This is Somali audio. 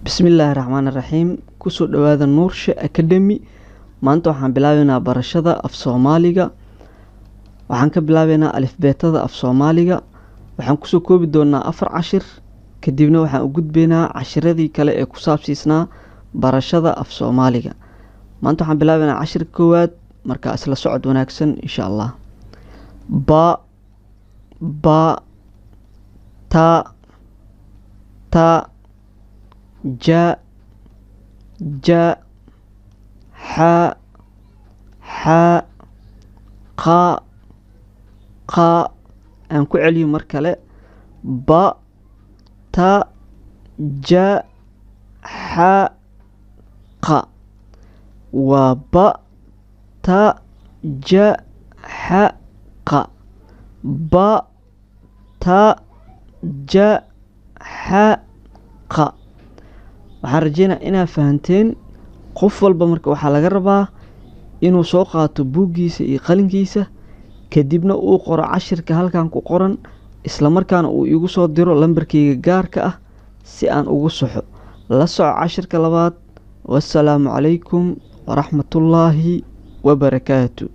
Bismillaahi Raxmaani Raxiim. Kusoo dhawaada Nuurshe Academy. Maanta waxaan bilaabeynaa barashada af Soomaaliga. Waxaan ka bilaabeynaa alifbeetada af Soomaaliga. Waxaan kusoo koobi doonaa 4 cashir, kadibna waxaan u gudbeynaa cashiradii kale ee ku saabsiisnaa barashada af Soomaaliga. Maanta waxaan bilaabeynaa cashirka koowaad, marka isla socod wanaagsan insha Allah. Ba, ba, ta, ta, ja, ja, xa, xa, qa, qa. Aan ku celiyo mar kale. Ba, ta, ja, xa, qa. Waa ba, ta, ja, xa, qa. Ba, ta, ja, xa, qa. Waxaan rajeynayaa inaad fahanteen. Qof walba marka waxaa laga rabaa inuu soo qaato buuggiisa iyo qalinkiisa, kadibna uu qoro cashirka halkan ku qoran, isla markaana uu igu soo diro lambarkayga gaarka ah si aan ugu saxo. La soco cashirka labaad. Wassalaamu calaykum waraxmatullaahi wabarakaatu.